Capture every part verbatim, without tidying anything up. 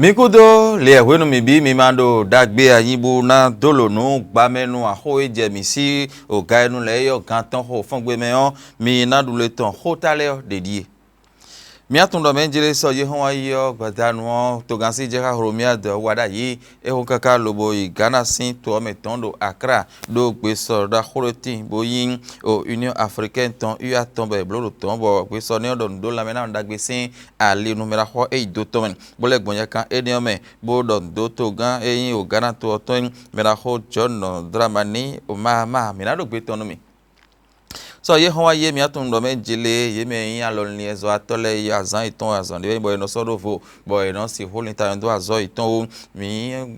Mi kúdó lě e hwenu mǐ bí mi ma ɖo ɖagbe anyi bó ná dó lǒ nú gbamɛnú axó e jɛ mǐ sí oga e nu lɛ́ɛ yɔ gan tɔn xo fɔ́ngbe mɛ ɔ́, mi ná ɖu le tɔn xóta lɛ́ɛ ɔ́ ɖě ɖíe. Mǐ tunwun ɖɔ mɛ̌ jlé sɔ́ yé hɔn wá yi ɔ́, gbadanu ɔ́, togán sí jɛ xá Hlomyád ɔ́ wá ɖ'ayǐ. É xo káká lobo yi Ghana sín to ɔ́ mɛ tɔn ɖo Akra, ɖó gbesɔ ɖaxó ɖé tíin bó nyí o Union Africaine tɔn U A tɔn bɔ è blǒ ɖo tɔ̌n, bɔ gbesɔ nɛ́ ɔ́ ɖɔ nǔ ɖó lanmɛ ná nɔ ɖagbe sín ali nú mɛ ɖaxó ɔ́ e yi do tɔn mɛ, bó lɛ́ gbɔn nyakan énɛ́ ɔ́ mɛ, bó ɖɔ nǔ dó togán e nyí o Ghana to ɔ́ tɔn é, mɛ ɖaxó John Dramani Mahama. Mǐ ná ɖo gbe tɔn nú mì. Sɔ yě xɔ́n wá yé mǐ tunwun ɖɔ mɛ jlé yě mɛ e nyí alɔlinliɛ́zɔ́watɔ́ lɛ́ɛ yi azǎn yětɔn azɔ̌ ɖé wɛ bɔ è nɔ sɔ́ ɖó vo, bɔ è nɔ sixú lin ta nyi dó azɔ̌ yětɔn wú. Mǐ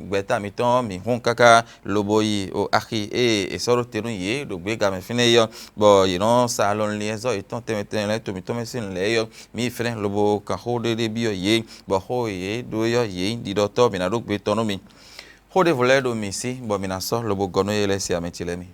gbɛ̌ta mǐtɔn mǐ hun káká lobo yi o axi e è sɔ́ ɖó te nú yě ɖo gběga mɛ fínɛ́ é ɔ́, bɔ yě nɔ sa alɔlinliɛ́zɔ́ yětɔn tɛnmɛ tɛnmɛ lɛ́ɛ to mǐtɔn mɛ sín lɛ̌ é ɔ́, mǐ yi fɛ́nɛ́ lobo kan xó ɖé ɖé byɔ́ yě, bɔ xó e yě ɖó é ɔ́, yě nyí ɖiɖɔtɔ́. Mǐ ná ɖó gbe tɔn nú mi. Xó ɖěvo lɛ́ɛ ɖo mǐ sí, bɔ mǐ ná sɔ́ lobo gɔ́ nú yě lɛ́ɛ se amɛ ce lɛ́ɛ mì.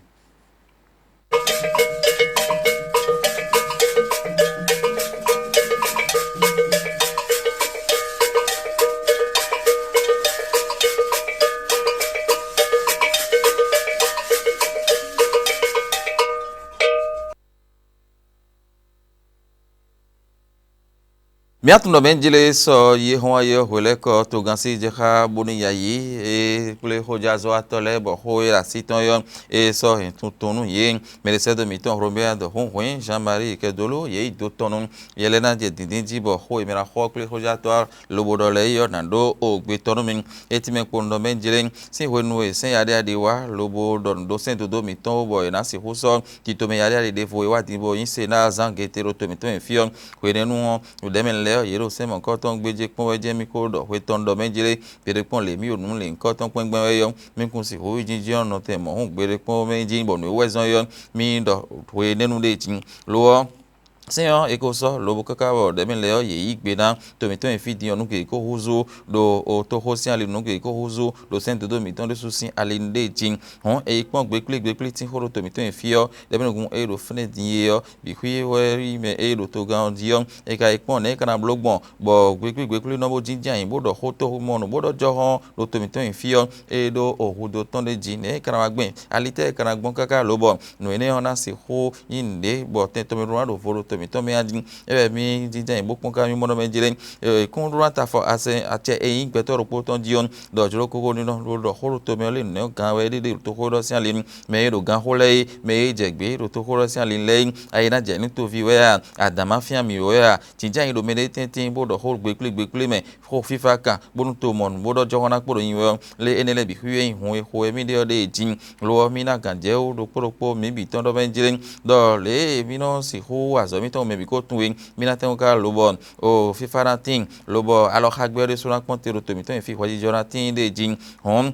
Mǐ tunwun ɖɔ mɛ̌ jlé sɔ́ yé hɔn wá yé ɔ́ hwelɛ́kɔ togán sí jɛ xá bónú ya yǐ, é kplé xójázɔ́watɔ́ lɛ́ɛ bɔ xó e ɖo así tɔn ɔ́, é sɔ́ hɛn tuntun nú yě. Mɛɖesɛ́dó mǐtɔn Hlomɛ́a dɔ̌hunhwɛ́n Jean-Marie Kɛdoló yě yi dó tɔn nú yɛ lɛ́ɛ ná jɛ dǐndín jí bɔ xó e mɛ ná xɔ kplé xójátɔ́ lobo ɖɔ lɛ́ɛ é ɔ́ nǎ ɖó o gbe tɔn nú mi. É tínmɛ kpowun ɖɔ mɛ jlé sín hwenu e sɛ́n yaɖéyaɖé wá lobo ɖɔ nǔ dó sɛ́n dodó mǐtɔn wú bɔ è nǎ sixú sɔ́ tito mɛ yaɖéyaɖé ɖěvo e wá din bó nyí se ná zán gete ɖo to mǐtɔn e fí ɔ́. Hwenɛ́nu ɔ́, nǔɖɛ́mɛ lɛ́ɛ ɔ́, yě ɖo sɛ́n mɔ̌hunkɔtɔn gbéjé kpɔ́n wɛ jɛ́n mì ko ɖɔ hwetɔn ɖɔ mɛ jlé gbeɖé kpɔ́n lě mì ɖo nǔ lěhunkɔtɔn kpɛ́ngbɛ́n wɛ ɔ́, mì kún sixú yi jínjɔ́n nɔtɛn mɔ̌hun gbeɖé kpɔ́n mɛ jí bɔ nǔ e wɛ zɔ́n é ɔ́, mì ɖɔ hwenɛ́nu ɖé jí. Lo ɔ́, sɛ́n ɔ́, è ko sɔ́ lobo káká bɔ ɖɛ̌mɛ lɛ́ɛ ɔ́, yě yí gbe ná to mǐtɔn e fí din ɔ́ nú gěgé ko húzú ɖo toxó sín ali nú gěgé ko húzú ɖo sɛ́n dodó mǐtɔn ɖésú sín ali nu ɖé jí. Hɔ̌n è yi kpɔ́n gbekplí gbekplí tín xó ɖo to mǐtɔn e fí ɔ́, ɖɛ̌mɛ nukún e ɖo fɛ́nɛ din é ɔ́, bǐ xwí wɛ yí mɛ e ɖo togán ɔ́ jí ɔ́, è ka yi kpɔ́n nɛ̌ é ka ná bló gbɔn, bɔ gbekplí gbekplí nɔ bó jínjɔ́n ayǐ bó ɖɔ xó tóxúmɔnu bó ɖɔ jɔ́xɔ́n ɖo to mǐtɔn e fí ɔ́, é ɖó ohudo tɔn ɖé jí, nɛ̌ é ka ná wá gbɛn? Ali tɛ́ é ka ná gbɔn káká lobɔ nǔ énɛ́ ɔ́ ná sixú nyí nǔɖé bɔ tɛn tɔn mɛ ɖó ná ɖo vo ɖo to mǐtɔn mɛ a jí? É wɛ mì jínjɔ́n ayǐ bó kpɔ́n ká mì mɔ ɖɔ mɛ jlé. Kún ɖó ná ta afɔ asɛ acɛ e nyí gbɛtɔ́ ɖokpó tɔn jí ɔ́, ɖɔ jlǒ kókó ní nɔ ɖo ɖɔ xó ɖo to mɛ ɔ́ lé nǔnɛ́ gán wɛ é ɖe ɖo toxó ɖɔ sín ali nu. Mɛ e ɖo gánxó lɛ́ɛ é, mɛ e jɛ gbě ɖo toxó ɖɔ sín ali lɛ́ɛ é, ayi ná jɛ nú toví wɛ a, adǎn má fyán mì wɛ a? Jǐnjɛ́n nyi ɖo mɛɖé tɛ́ntin bó ɖɔ xó gbeklí gbeklí mɛ, xó fífá kan, bónú to mɔ nǔ bó ɖɔ jɔ́xɔ́ ná kpo ɖo nyi wɛ ɔ́, lé énɛ́ lɛ́ɛ bǐ xwíwɛ́ nyi hun e xo wɛ mì ɖe ɔ́ ɖe jí. Lo ɔ́, mì ná gǎn jɛ wú ɖokpó ɖokpó mǐ bǐ tɔn ɖɔ mɛ jlé, ɖɔ lě e mì nɔ sixú wa azɔ̌ mǐtɔn mɛ bǐ ko tunwun é, mì ná tɛ́nkpɔ́n ká lobɔ o fífá ná tíin, lobɔ alɔxagbɛ́ ɔ́ ɖésú ná kpɔ́n te ɖo to mǐtɔn e fí hwɛjijɔ ná tíin ɖe jí. Hɔ̌n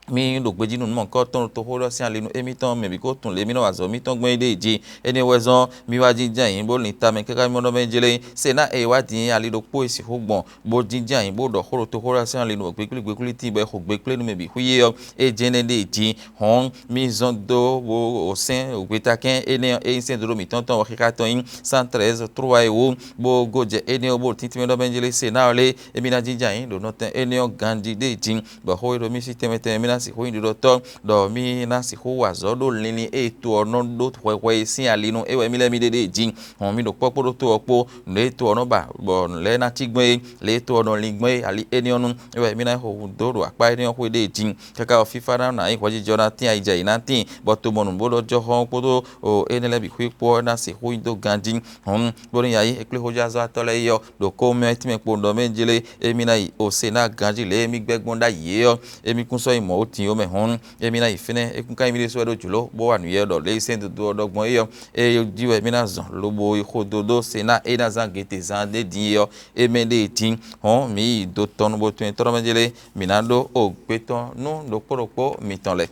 mì ɖo gbejí nú nǔ mɔ̌hunkɔtɔn ɖo toxó ɖɔ sín ali nú émítɔn mɛ bǐ ko tunwun lě e mì nɔ wa azɔ̌ mǐtɔn gbɔn é ɖée jí. Énɛ́ wɛ zɔ́n mì wá jínjɔ́n ayǐ bó lin tamɛ káká mì mɔ ɖɔ mɛ jlé. Se ná e wá din ali ɖokpó e sixú gbɔn, bó jínjɔ́n ayǐ bó ɖɔ xó ɖo toxó ɖɔ sín ali nú gbekplí gbekplí tíin bɔ è xo gbekplé nú mɛ bǐ xwí é ɔ́, é jɛ́n énɛ́ ɖée jí. Hɔ̌n mì zɔ́n dó bó sɛ́n gbeta kɛ́n énɛ́ ɔ́, é nyí sɛ́n dodó mǐtɔn tɔn ɔ́ xixa tɔn nyí cent treize trois e wú, bó gó jɛ énɛ́ ɔ́ bó ɖo tíntín mɛ ɖɔ mɛ jlé se ná ɔ́ lé, émí ná jínjɔ́n ayǐ ɖo nɔ tɛn énɛ́ ɔ́ ganjí ɖée jí. Bɔ xó e ɖo mì sí tɛnmɛ tɛnmɛ mì ná sixú nyí ɖiɖɔtɔ́, ɖɔ mì ná sixú wa azɔ̌ ɖó linlin e to ɔ́ nɔ ɖó hwɛhwɛ e sín ali nu é wɛ mì lɛ́ mì ɖe ɖée jí. Hɔn mì ɖo kpɔ́ kpódó to ɔ́ kpó, nǔ e to ɔ́ nɔ ba bɔ nǔ lɛ́ɛ ná cí gbɔn é, lě e to ɔ́ nɔ lin gbɔn é, ali énɛ́ ɔ́ nu é wɛ mì ná xo dó ɖo akpá énɛ́ ɔ́ xwé ɖée jí. Káká ɔ́, fífá ná nɔ ayǐ hwɛjijɔ ná tín, ayijɛ yě ná tíin, bɔ to mɔ nǔ bó ɖɔ jɔxɔ́n kpódó o énɛ́ lɛ́ɛ bǐ xwí kpó ɔ́ ná sixú nyí dó ganjí. Hɔn bónú nya yí é kplé xójázɔ́watɔ́ lɛ́ɛ yi ɔ́, ɖo kó mɛ tínmɛ kpo ɖɔ mɛ jlé émí ná yi Osená ganjí lě e mì gbɛ́ gbɔn ɖ'ayǐ é ɔ́, émí kún sɔ́ yi mɔ̌ ó din ó mɛ hɔn. Émí ná yi fínɛ́, é kún ka nyí mì ɖésú wɛ ɖó jlǒ bó wa nǔ yɛ ɖɔ lě e sɛ́n dodó ɔ́ ɖɔ gbɔn é ɔ́, é jí wɛ mì ná zɔn lobo yi xo dó dó Sená e ná zán gěte zán ɖé din é ɔ́, é mɛ ɖée din. Hɔn mǐ yi do tɔn nú bó tunwun tɔ́ mɛ jlé, mǐ ná ɖó o gbe tɔn nú ɖokpó ɖokpó mitɔn lɛ́ɛ.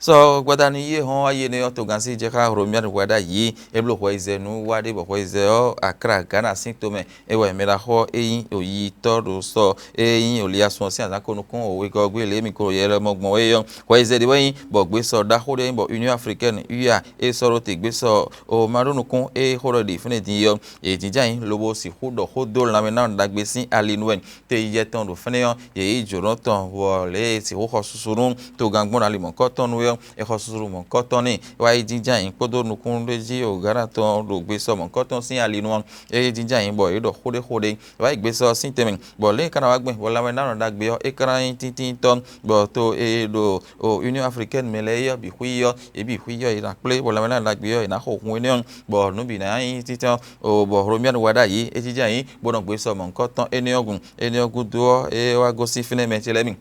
Sɔ gbadanu yí e hɔn wá yi énɛ́ ɔ́, togán sí jɛ xá Romuald Wadagni. É bló hwɛyizɛ nú wá ɖé bɔ hwɛyizɛ ɔ́, Accra, Ghana sín tomɛ. É wɛ mɛ ɖaxó ɔ́, é nyí oyitɔ́ ɖo sɔ é nyí Oliasun ɔ́ sín azǎn ko nukún wegɔ́ gbé lě mi ko yɛ lɔ mɔ gbɔn é ɔ́. Hwɛyizɛ ɖé wɛ nyí bɔ gbesɔ ɖaxó ɖé nyí bɔ Union Africaine U A é sɔ́ ɖó te gbesɔ o ma ɖó nukún é xó ɖɔ ɖi fínɛ́ din é ɔ́, yě jínjɔ́n ayǐ lobo sixú ɖɔ xó dó lanmɛ ná ɖagbe sín ali nú wɛ. Te yíyɛ tɔn ɖo fɛ́nɛ ɔ́, yě yí jǒnɔ tɔn, bɔ lě e è sixú xɔ susu nú togán gbɔn ali mɔ̌hunkɔtɔn nu é ɔ́, è xɔ susu nú mɔ̌hunkɔtɔn n'i. É wá yi jínjɔ́n ayǐ kpódó nukúnɖéjí Ghana tɔn ɖo gbesɔ mɔ̌hunkɔtɔn sín ali nu ɔ́, é yí jínjɔ́n ayǐ bɔ yě ɖɔ xó ɖé xó ɖé. É wá yi gbesɔ sín tɛnmɛ, bɔ lě e ka ná wá gbɛn bɔ lanmɛ ná nɔ ɖagbe ɔ́, é ka ná nyí tíntíntɔ́, bɔ to e ɖo o Union Africaine mɛ lɛ́ɛ é ɔ́ bǐ xwí ɔ́, yě bǐ xwí ɔ́, yě ná kplé bɔ lanmɛ ná nɔ ɖagbe ɔ́, yě ná xo hun énɛ́ ɔ́, bɔ nǔ bǐ ná nyí títɔn. O bɔ Romuald Wadagni é jínjɔ́n ayǐ bó nɔ gbesɔ mɔ̌hunkɔtɔn énɛ́ ɔ́ gun. Énɛ́ ɔ́ gúdo ɔ́, é wá gosín fínɛ́ mɛ ce lɛ́ɛ mi.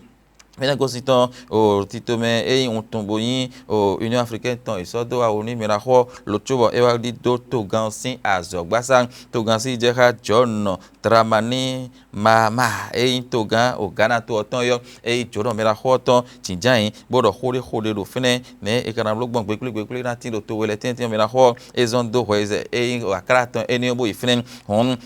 Fínɛ́ gosín tɔn o tito mɛ é nyí wuntun bó nyí o Union Africaine tɔn è sɔ́ dó awu nú mɛ ná xɔ lo cóbɔ é wá ɖidó togán ɔ́ sín azɔ̌gbásá. Togán sí jɛ xá John Dramani Mahama é nyí togán o Ghana to ɔ́ tɔn é ɔ́, é nyí jǒnɔ mɛ ná xɔ ɔ́ tɔn jǐnján ayǐ bó ɖɔ xó ɖé xó ɖé ɖo fínɛ́. Nɛ̌ è ka ná bló gbɔn gbegblégblégbléná tín ɖo to we lɛ́ɛ tɛ́ntin ɔ́ mɛ ná xɔ ɔ́, é zɔ́n dó hwɛ e é nyí akláa tɔn énɛ́ ɔ́ bó yi fínɛ́. Hɔn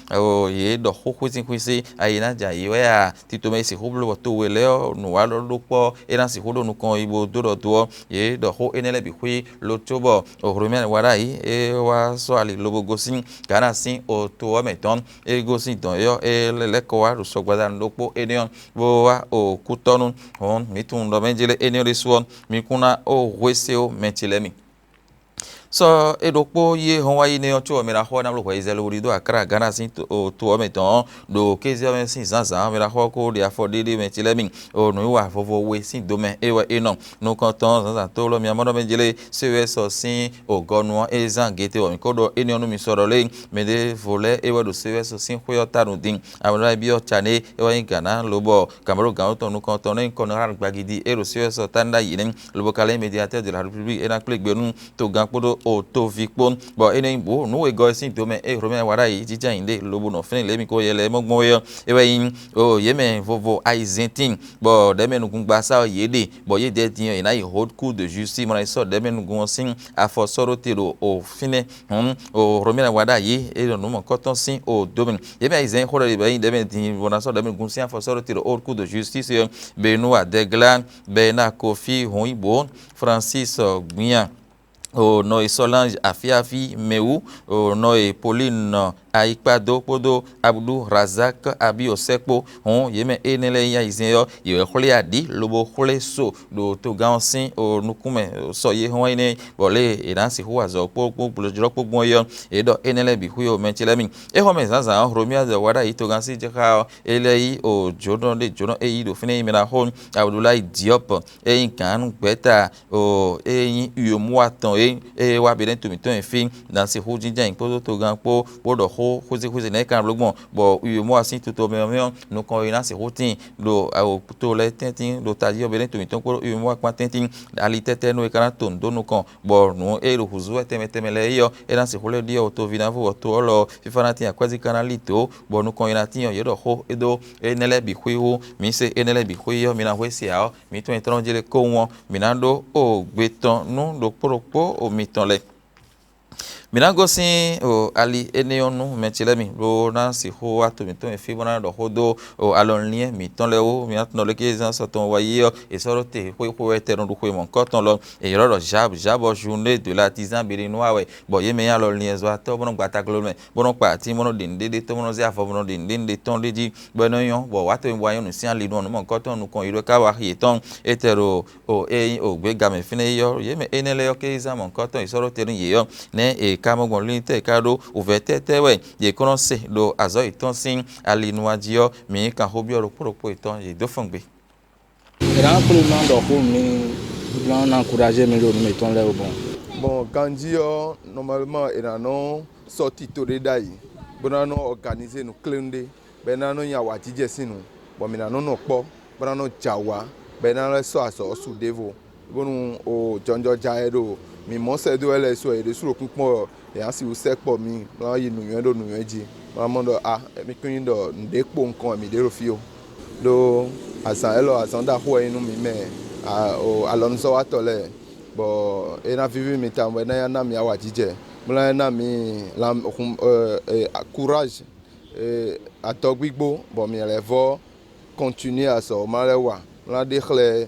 yě ɖɔ xó xwísíxwísí ayi ná jɛ ayǐ wɛ a? Tito mɛ e sixú bló bɔ to we lɛ́ɛ ɔ́ nǔ wa ɖɔ ɖó kpɔ́ é ná sixú ɖo nukɔn yi bó dó ɖɔ dó ɔ́, yě ɖɔ xó énɛ́ lɛ́ɛ bǐ xwí lo cóbɔ Romuald Wadagni é wá sɔ́ ali lobo gosín Ghana sín to ɔ́ mɛ tɔn. É gosín dɔ̌n é ɔ́, é lɛ́ kɔ wá ɖo sɔgbadanu ɖokpó énɛ́ ɔ́, bó wá o kútɔ́nú. Hɔn mǐ tunwun ɖɔ mɛ jlé énɛ́ ɔ́ ɖésú ɔ́, mi kún ná ó hwesé ó mɛ ce lɛ́ɛ mi. Sɔ é ɖokpó yi e hɔn wá yi nɛ́ ɔ́, có ɔ́ mɛ ɖaxó ɔ́ ná bló hwɛyizɛ lobo ɖidó Akra Gana sín to ɔ́ mɛ tɔn ɔ́, ɖo kéze ɔ́ mɛ sín zǎnzǎn ɔ́ mɛ ɖaxó ɔ́ kó ɖe afɔ ɖéɖé mɛ ce lɛ́ɛ mi. O nǔwiwa vovo we sín do mɛ é wɛ é nɔ. Nukɔntɔn zǎnzǎn tó lɔ mi amɔ́ ɖɔ mɛ jlé C E S ɔ́ sín o gɔnu ɔ́ é zán gete bɔ mǐ ko ɖɔ énɛ́ ɔ́ nú mi sɔ ɖɔ lé. Mɛ ɖěvo lɛ́ɛ é wɛ ɖo C E S ɔ́ sín xwé ɔ́ ta nǔ dín. Amɔ̌ ɖɔ byɔ́ Cané é wɛ nyí Gǎna lobɔ Kamerun gǎn tɔn nukɔntɔn nɔ nyí Kɔnrád Gbagidi é ɖo C E S ɔ́ ta ní ɖ'ayǐ nɛ́, lobo ka lɛ́ nyí médiatɛ́ de la République é ná kplé gbe nú togán kpódó otoví kpó, bɔ é nɔ nyí bǔ nǔ wegɔ́ e sín do mɛ é Romɛ wa ɖ'ayǐ jínjɔ́n ayǐ ɖe lobo nɔ fínɛ́ lě mi ko yɛ lɛ́ɛ mɔ gbɔn é ɔ́, é wɛ nyí o yě mɛ vovo ayizɛntín, bɔ ɖɛ̌mɛnúgúngbasá ɔ́ yě ɖe, bɔ yě dɛ́ din ɔ́, yě ná yi Haute Cour de Justice, bó ná yi sɔ́ ɖɛ̌mɛnúgún ɔ́ sín afɔ sɔ́ ɖó te ɖo o fínɛ́. Hǔn o Romɛ wa ɖ'ayǐ é ɖo nǔ mɔ̌kɔtɔn sín o dó mɛ. Yě mɛ ayizɛ́n xó ɖɔ ɖě bɔ é nyí ɖɛ̌mɛdín bó ná sɔ́ ɖɛ̌mɛnúgún sín afɔ sɔ́ ɖó te ɖo Haute Cour de Justice ɔ́, Benoît Degla, Bernard Kofi Hɔn Ibo, Francis Gbinyan, o nɔ e Solange Afiafi Mɛwu, o nɔ e Pauline Ayikpado kpódó Abdul Razak Abiosɛ kpó. Hɔn yě mɛ énɛ́ lɛ́ɛ nyí ayizɛ́n ɔ́, yě wɛ xwlé aɖǐ lobo xwlé so ɖo togán ɔ́ sín o nukún mɛ sɔ yé hɔn énɛ́, bɔ lě e è nǎ sixú wa azɔ̌ kpó kpó jlɔ́ kpó gbɔn é ɔ́, yě ɖɔ énɛ́ lɛ́ɛ bǐ xwí o mɛ ce lɛ́ɛ mi. É xɔ́mɛ zǎnzǎn ɔ́, Hlomiadɔ wa ɖ'ayǐ togán sín jɛxá ɔ́, é lɛ́ yí o jǒnɔ ɖé jǒnɔ é yí ɖo fínɛ́ nyí mɛ ná xó Abdulayi Diɔp, é nyí gǎn nú gbɛ̌ta o é nyí Uyomua tɔn é é wá Benɛ́ to mǐtɔn e fí ná sixú jínjɔ́n ayǐ kpódó togán kpó bó ɖɔ xó xwezéxwezé nɛ́ é ka ná bló gbɔn, bɔ Uyomua sín totɔmɛ ɔ́ mɛ ɔ́, nukɔn e ná sixú tíin ɖo to lɛ́ɛ tɛ́ntin ɖo tají ɔ́ Benɛ́ to mǐtɔn kpódó Uyomua kpán tɛ́ntin alitɛ́tɛ́ nú é ka ná to nǔ dó nukɔn, bɔ nǔ e ɖo hǔzú wɛ tɛnmɛ tɛnmɛ lɛ́ɛ é ɔ́, é ná sixú lɛ́ ɖyɔ́ toví ná vo bɔ to ɔ́ lɔ ɔ́, fífá ná tíin akwɛ́zí ka ná lí dǒ, bɔ nukɔn e ná tíin ɔ́, yě ɖɔ xó é ɖó énɛ́ lɛ́ɛ bǐ xwíxú. Mǐ se énɛ́ lɛ́ɛ bǐ xwí ɔ́, mi ná hwesé ǎ ɔ́, mǐ tɔn e tlɔ́n jlé kówun ɔ́, mǐ ná ɖó o gbe tɔn nú ɖokpó ɖokpó o mitɔn lɛ́ɛ. Mǐ ná gosín o ali énɛ́ ɔ́ nú mɛ ce lɛ́ɛ mi, bó ná sixú wá to mǐtɔn e fí bó ná ɖɔ xó dó o alɔnlín mǐtɔn lɛ́ɛ wú. Mǐ ná tunɔ lě kézán sɔ tɔn wá yi ɔ́, è sɔ́ ɖó te xwé xwé wɛ tɛ nɔ ɖu xwe mɔ̌hunkɔtɔn lɔ, è ylɔ́ ɖɔ Zháb, Zháb ɔ́, Journée de l'Artisan Béninois wɛ, bɔ yě mɛ nyí alɔnlín zɔ́watɔ́ bó nɔ́ gba taglomɛ, bó nɔ́ kpa atín, bó nɔ́ ɖe nǔɖé ɖé tɔn, bó nɔ́ zé avɔ, bó nɔ́ ɖe nǔɖé nǔɖé tɔn ɖé jí, bɔ é nɔ nyɔ́, bɔ wǎ to bɔ wá nyɔ́ nǔ sín ali nú ɔ́, nǔ mɔ̌hunkɔtɔn nukɔn yi ɖó ká wá xi yětɔn. É tɛ ɖo o é nyí o gběga mɛ fínɛ́ yi ɔ́, yě mɛ énɛ́ lɛ́ɛ ɔ́, kézán mɔ̌hunkɔtɔn yi sɔ́ ɖó te nú yě ɔ́, nɛ́ è ká mɔ gbɔn línlín tɛ́ è ká ɖó wǔvɛ́ tɛ́tɛ́ wɛ yě kɔn nɔ se ɖo azɔ̌ yětɔn sín ali nu ɔ́ jí ɔ́, mǐ yí kanxóbyɔ́ ɖokpó ɖokpó yětɔn yě dó fɔn gbe. È nǎ kplé ná ɖɔ xó nú mi, ná ná ankouragé mi ɖo nǔ mǐtɔn lɛ́ɛ wú gbɔn. Bon, ganjí ɔ́, normalement è nǎ nɔ sɔ́ tito ɖé ɖ'ayǐ, bó ná nɔ organiser nǔ klénu ɖé, bɔ é ná nɔ nyí awǎjijɛ sín nǔ, bɔ mǐ ná nɔ nɔ kpɔ́, bó ná nɔ jɛ awǎ, bɔ é ná lɛ́ sɔ́ azɔ̌ ɔ́ su ɖěvo, bónú o jɔnjɔja e ɖo mǐ mɔ sɛ́ dó wɛ lɛ́ɛ su ɔ́, yě ɖésú ɖo kpínkpɔ́n ɔ́, yě ná sixú sɛkpɔ mì, bó ná yi nǔnywɛ́ ɖo nǔnywɛ́ jí, bó ná mɔ ɖɔ a mi kún nyí ɖɔ nǔɖé kpo nukɔn wɛ mǐ ɖe ɖo fí ó. Ɖó azǎn élɔ́ azǎn ɖaxó wɛ nyí nú mǐ mɛ alɔnuzɔ́watɔ́ lɛ́ɛ. Bɔ é ná víví mi tawun bɔ é ná ná mi awǎjijɛ, bó ná ná mi courage, atɔgbígbó, bɔ mi lɛ́ vɔ continuer azɔ̌ ma lɛ́ɛ wa, bó ná ɖe xlɛ́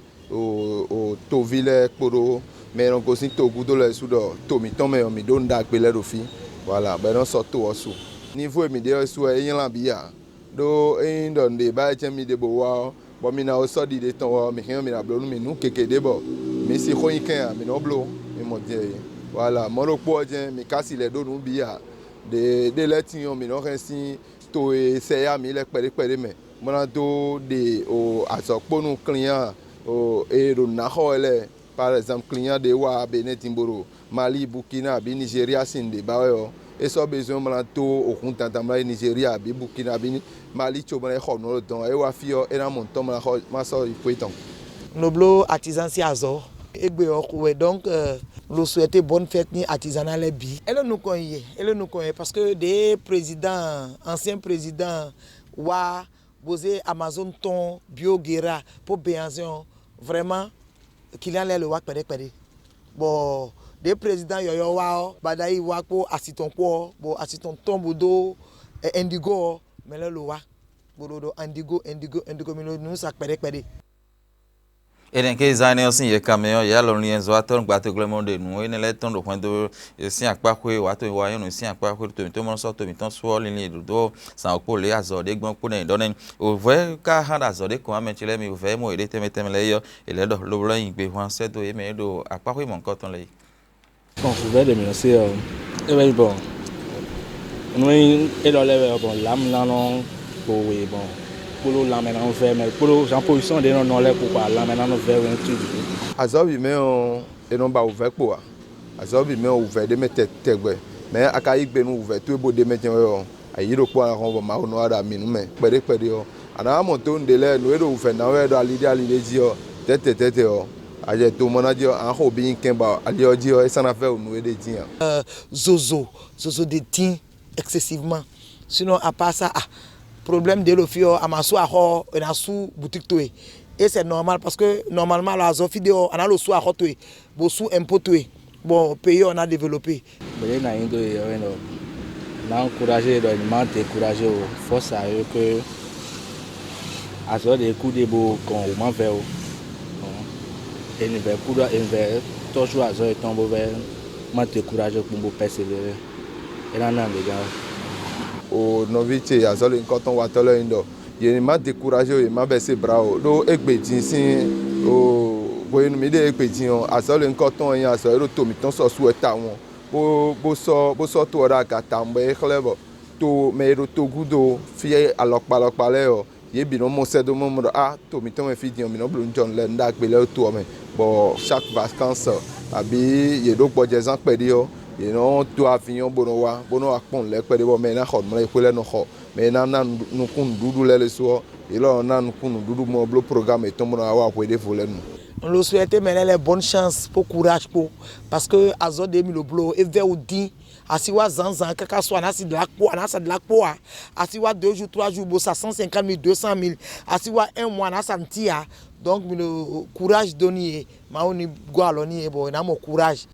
toví lɛ́ɛ kpódó mɛ e nɔ gosín togúdo lɛ́ɛ su ɖɔ to mǐtɔn mɛ ɔ́, mǐ ɖó nǔ ɖagbe lɛ́ɛ ɖo fí. Voilà, bɔ é nɔ sɔ́ to ɔ́ su. Nívo e mǐ ɖe ɔ́ su wɛ é nylá bǐ ǎ. Đó ényí ɖɔ nǔɖé ba wɛ jɛ́n mi ɖe bó wá ɔ́, bɔ mi ná ó sɔ́ ɖiɖe tɔn wɛ ɔ́, mǐ hɛn ɔ́, mi ná bló nú mǐ nǔ gěgé ɖé bɔ mǐ sixó nyí kɛn ǎ, mǐ nɔ́ bló, mi mɔ din e. Voilà, mɔ̌ ɖokpó ɔ́ jɛ́n mǐ ka si lɛ̌ ɖó nǔ bǐ ǎ. Ɖě ɖé lɛ́ɛ tíin ɔ́, mǐ nɔ́ hɛn sín to e sɛ yá mǐ lɛ́ɛ kpɛɖé kpɛɖé mɛ, bó ná dó ɖe o azɔ̌ kpó nú client e ɖo nǔ ná xɔ wɛ lɛ́ɛ. Par exemple, client ɖé wá Benin din bó ɖo Mali, Burkina abǐ Nigeria sín nǔɖé ba wɛ ɔ́, é sɔ́ bezoin bó ná dó ohun dandan bó ná yi Nigeria abǐ Burkina abǐ Mali cóbɔ é xɔ nǔ ɔ́ ɖo dɔn, é wá fí ɔ́, é ná mɔ nǔ tɔn bó ná xɔ má sɔ́ yi xwé tɔn. Un ɖo bló artisan sín azɔ̌. Égbé ɔ́ xo wɛ, donc lo souhaiter bonne fête ní artisanat lɛ́ɛ bǐ. É ló nukɔn yi, é ló nukɔn yi, parce que ɖě président, ancien président wá bó zé Amazon tɔn Bio Guerra kpó Béhanzin ɔ́, vraiment client lɛ́ɛ lǒ wá kpɛɖé kpɛɖé. Bɔ ɖě président yɔ̌yɔ́ wá ɔ́, Badayi wá kpó asi tɔn kpó ɔ́, bɔ asi tɔn tɔn bó dó Indigo ɔ́, mɛ lɛ́ɛ lǒ wá, bó ɖo ɖɔ Indigo, Indigo, Indigo, mi ɖo nǔ sa kpɛɖé kpɛɖé. Énɛ́ ké zán énɛ́ ɔ́ sín yě kan mɛ ɔ́, yě alɔnliɛnzɔ́watɔ́ gbateglɔ́mɔ ɖe nǔ énɛ́ lɛ́ɛ tɔn ɖo hwɛndo sín akpá xwé, wǎ to wá nyɔ́nu sín akpá xwé, to mǐtɔn sú ɔ́ linlin ɖǒ dó zǎn kpó lě azɔ̌ ɖé gbɔn kpó nɛ́ ɖɔ nɛ́. Òvɛ̌ ka hán ɖo azɔ̌ ɖé kɔn wá mɛ ce lɛ́ɛ mi, òvɛ̌ e mɔ yě ɖe tɛnmɛ tɛnmɛ lɛ́ɛ é ɔ́, è lɛ̌ ɖɔ loblɔ́ nyi gbe hwan sɛ́ dó yě mɛ e ɖo akpá xwé mɔ̌hunkɔtɔn lɛ́ɛ é. Bɔn vǐvɛ́ ɖě mǐ nɔ se ɔ́, é wɛ nyí bɔ nú é ɖɔ lɛ́ɛ wɛ ɔ́, bɔn lǎmúnánɔ kpo we bɔn kpódó lanmɛnánɔvɛ́ mɛ kpódó Jean Paul sɔ́n ɖě nɔ nɔ lɛ́ɛ kpokpo lanmɛnánɔvɛ́ wɛ tún jǐ. Azɔ̌ bǐ mɛ ɔ́, è nɔ ba wǔvɛ́ kpo ǎ. Azɔ̌ bǐ mɛ ɔ́, wǔvɛ́ ɖé mɛ tɛgbɛ, mɛ̌ a ka yí gbe nú wǔvɛ́ towe bó ɖ'é mɛ jɛ́n wɛ ɔ́, ayǐ ɖokpó ɔ́ ná hɔn bɔ Mawu nɔ wá ɖo ami nú mɛ kpɛɖé kpɛɖé ɔ́, a nǎ wá mɔ dó nǔɖé lɛ́ɛ nǔ e ɖo wǔvɛ́ ná wɛ ɖo ali ɖé ali ɖé jí ɔ́, tɛ́tɛ tɛ́tɛ ɔ́, a jɛ do mɔ ná jí ɔ́, a nǎ xo bǐ nyi kɛn bɔ ali ɔ́ jí ɔ́, é sɔ́ ná vɛ́ wǔ nú we ɖ'é jí ǎ. Zozo, zozo ɖe dín excessivement. Sinon à part ça, ah, problème ɖě ɖo fí ɔ́, a ma sú axɔ ɔ́, è nǎ sú boutique towe. Et c'est normal parce que normalement alors azɔn fí ɖé ɔ́, a nǎ ɖo sú axɔ towe, bó sú impôt towe, bɔ pays ɔ́ ná développé. Bɛ̌ ná nyi dó e ɔ́ nɔ ná encouragé ɖɔ ní má découragé o, force à eux que azɔ̌ ɖě kú ɖe bó gɔn wǔ má vɛ́ o. È nǐ vɛ́ kú ɖɔ è nǐ vɛ́ tɔ́jú azɔ̌ yětɔn bó vɛ́ má découragé kpɔ́n bó persévérer. É ná ná mǐ gán. O nɔví ce azɔ̌ lěhunkɔtɔn watɔ́ lɛ́ɛ nyí ɖɔ yě ní má découragé o, yě má bɛ́ se bra o, ɖó égbé din sín o hwenu mǐ ɖe égbé din ɔ́, azɔ̌ lěhunkɔtɔn e nyí azɔ̌ e ɖo to mǐtɔn sɔ́ su wɛ tawun ɔ́, bó bó sɔ́ bó sɔ́ to ɔ́ ɖó aga tawun bɔ é xlɛ́ bɔ to mɛ e ɖo togúdo fí alɔkpa alɔkpa lɛ́ɛ ɔ́, yě bǐ nɔ mɔ sɛ́ dó mɔ mɔ ɖɔ a to mǐtɔn mɛ fí din ɔ́, mǐ nɔ bló nǔjɔnǔ lɛ́ɛ nú ɖagbe lɛ́ɛ ɖo to ɔ́ mɛ, bɔ chaque vacances abǐ yě ɖo gbɔjɛzán kpɛɖé ɔ́, yě nɔ dó avion bó nɔ wá bó nɔ wá kpɔ́n nǔ lɛ́ɛ kpɛɖé bɔ mɛ e ná xɔ nǔ lɛ́ɛ xwé lɛ́ɛ nɔ xɔ, mɛ e ná ná nukún nǔɖuɖu lɛ́ɛ ɖésú ɔ́, yě lɔ ná nukún nǔɖuɖu mɔ bló programme yětɔn bó nɔ wá wá hwe ɖěvo lɛ́ɛ nu. Un ɖo souhaiter mɛ lɛ́ɛ lɛ́ɛ bonne chance kpó courage kpó, parce que azɔ̌ ɖě mi ɖo bló é vɛ́ wú dín. Asi wá zǎnzǎn káká sɔ a nǎ si ɖla kpó a nǎ sa ɖla kpó ǎ. Asi wá deux jours trois jours bó sa cent cinquante mille, deux cent mille. Asi wá un mois a nǎ sa nǔtí ǎ. Donc mi ɖo courage dó n'i e, Mawu ní gɔ́ alɔ n'i e bɔ è nǎ mɔ courage.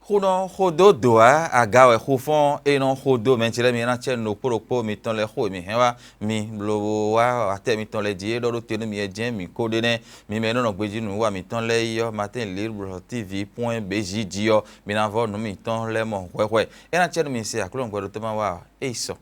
Xunɔ xodó dǒ ǎ, aga wɛ xu fɔ́n é nɔ xodó mɛ ce lɛ́ɛ mi ná cɛ nǔ ɖokpó ɖokpó mitɔn lɛ́ɛ xo e mǐ hɛn wá mi lobo wá atɛ mitɔn lɛ́ɛ jí é ɖɔ ɖó te nú mi é jɛ́n mǐ ko ɖe nɛ́. Mi mɛ e nɔ nɔ gbejí nǔwiwa mǐtɔn lɛ́ɛ yi ɔ́, Martin Libre T V point B J jí ɔ́, mi ná vɔ́ nǔ mitɔn lɛ́ɛ mɔ hwɛhwɛ. É ná cɛ nú mi se Aklúnɔ gbɛɖótɔ́ ma wá ɔ́, é yi sɔ.